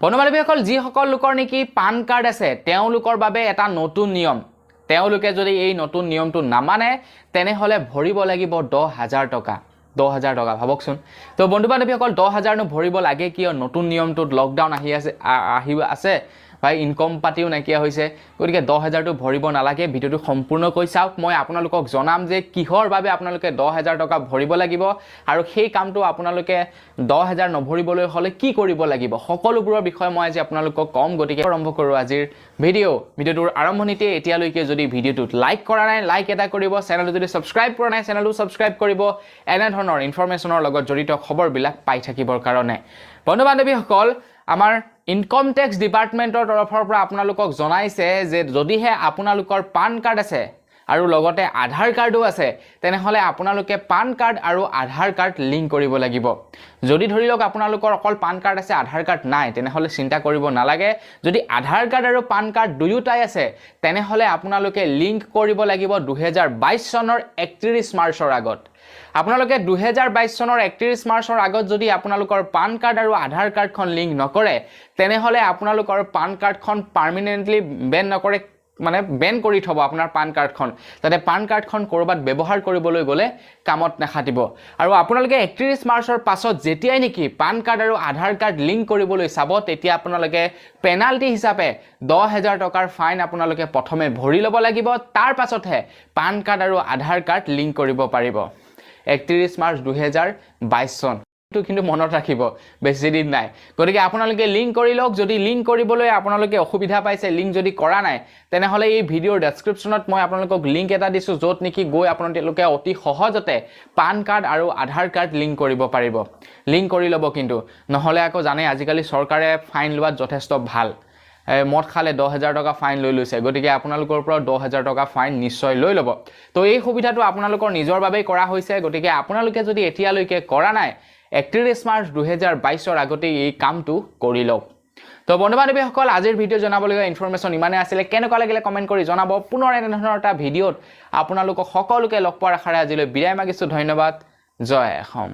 বন্ধু বান্ধৱীসকল, যিসকল লোকৰ নেকি পান কাৰ্ড আছে, তেওঁলোকৰ বাবে এটা নতুন নিয়ম। তেওঁলোকে যদি এই নতুন নিয়মটো নামানে, তেনেহ'লে ভৰিব লাগিব 10,000 টকা। 10,000 টকা, ভাবকচোন। তো বন্ধু বান্ধৱীসকল, 10,000নো ভৰিব লাগে কিয় নতুন নিয়মটোত? লকডাউন আহি আছে, আহি আছে ভাই, ইনকম পাতিও নাইকিয়া হৈছে, গতিকে 10,000টো ভৰিব নালাগে। ভিডিঅ'টো সম্পূৰ্ণকৈ চাওক। মই আপোনালোকক জনাম যে কিহৰ বাবে আপোনালোকে 10,000 টকা ভৰিব লাগিব আৰু সেই কামটো আপোনালোকে 10,000 নভৰিবলৈ হ'লে কি কৰিব লাগিব, সকলোবোৰৰ বিষয়ে মই আজি আপোনালোকক ক'ম। গতিকে আৰম্ভ কৰোঁ আজিৰ ভিডিঅ'। ভিডিঅ'টোৰ আৰম্ভণিতে এতিয়ালৈকে যদি ভিডিঅ'টোত লাইক কৰা নাই, লাইক এটা কৰিব। চেনেলটো যদি ছাবস্ক্ৰাইব কৰা নাই, চেনেলটো ছাবস্ক্ৰাইব কৰিব, এনেধৰণৰ ইনফৰমেশ্যনৰ লগত জড়িত খবৰবিলাক পাই থাকিবৰ কাৰণে। বন্ধু বান্ধৱীসকল, আমাৰ ইনকম টেক্স ডিপাৰ্টমেণ্টৰ তৰফৰ পৰা আপোনালোকক জনাইছে যে যদিহে আপোনালোকৰ পান কাৰ্ড আছে আৰু লগতে আধাৰ কাৰ্ডো আছে, তেনেহ'লে আপোনালোকে পান কাৰ্ড আৰু আধাৰ কাৰ্ড লিংক কৰিব লাগিব। যদি ধৰি লওক আপোনালোকৰ অকল পান কাৰ্ড আছে, আধাৰ কাৰ্ড নাই, তেনেহ'লে চিন্তা কৰিব নালাগে। যদি আধাৰ কাৰ্ড আৰু পান কাৰ্ড দুয়োটাই আছে, তেনেহ'লে আপোনালোকে লিংক কৰিব লাগিব 2022 চনৰ 31 মাৰ্চৰ আগত। আপোনালোকে 2022 চনৰ 31 মাৰ্চৰ আগত যদি আপোনালোকৰ পান কাৰ্ড আৰু আধাৰ কাৰ্ডখন লিংক নকৰে, তেনেহ'লে আপোনালোকৰ পান কাৰ্ডখন পাৰ্মানেণ্টলি বেন নকৰে, মানে বেন কৰি থ'ব আপোনাৰ পান কাৰ্ডখন, যাতে পান কাৰ্ডখন ক'ৰবাত ব্যৱহাৰ কৰিবলৈ গ'লে কামত নাখাটিব। আৰু আপোনালোকে 31 মাৰ্চৰ পাছত যেতিয়াই নেকি পান কাৰ্ড আৰু আধাৰ কাৰ্ড লিংক কৰিবলৈ চাব, তেতিয়া আপোনালোকে পেনাল্টি হিচাপে 10,000 টকাৰ ফাইন আপোনালোকে প্ৰথমে ভৰি ল'ব লাগিব। তাৰ পাছতহে পান কাৰ্ড আৰু আধাৰ কাৰ্ড লিংক কৰিব পাৰিব। 31 মাৰ্চ 2022 চন, এইটো কিন্তু মনত ৰাখিব, বেছি দিন নাই। গতিকে আপোনালোকে লিংক কৰি লওক। যদি লিংক কৰিবলৈ আপোনালোকে অসুবিধা পাইছে, লিংক যদি কৰা নাই, তেনেহ'লে এই ভিডিঅ'ৰ ডেছক্ৰিপশ্যনত মই আপোনালোকক লিংক এটা দিছোঁ, য'ত নেকি গৈ আপোনালোকে অতি সহজতে পান কাৰ্ড আৰু আধাৰ কাৰ্ড লিংক কৰিব পাৰিব। লিংক কৰি ল'ব কিন্তু, নহ'লে আকৌ জানে, আজিকালি চৰকাৰে ফাইন লোৱাত যথেষ্ট ভাল। মদ খালে 10,000 টকা ফাইন লৈ লৈছে, গতিকে আপোনালোকৰ পৰাও 10,000 টকা ফাইন নিশ্চয় লৈ ল'ব। তো এই সুবিধাটো আপোনালোকৰ নিজৰ বাবেই কৰা হৈছে। গতিকে আপোনালোকে যদি এতিয়ালৈকে কৰা নাই, 31 মাৰ্চ 2022ৰ আগতেই এই কামটো কৰি লওক। তো বন্ধু বান্ধৱীসকল, আজিৰ ভিডিঅ' জনাবলগীয়া ইনফৰমেশ্যন ইমানেই আছিলে। কেনেকুৱা লাগিলে কমেণ্ট কৰি জনাব। পুনৰ এনেধৰণৰ এটা ভিডিঅ'ত আপোনালোকক সকলোকে লগ পোৱাৰ আশাৰে আজিলৈ বিদায় মাগিছোঁ। ধন্যবাদ। জয় অসম।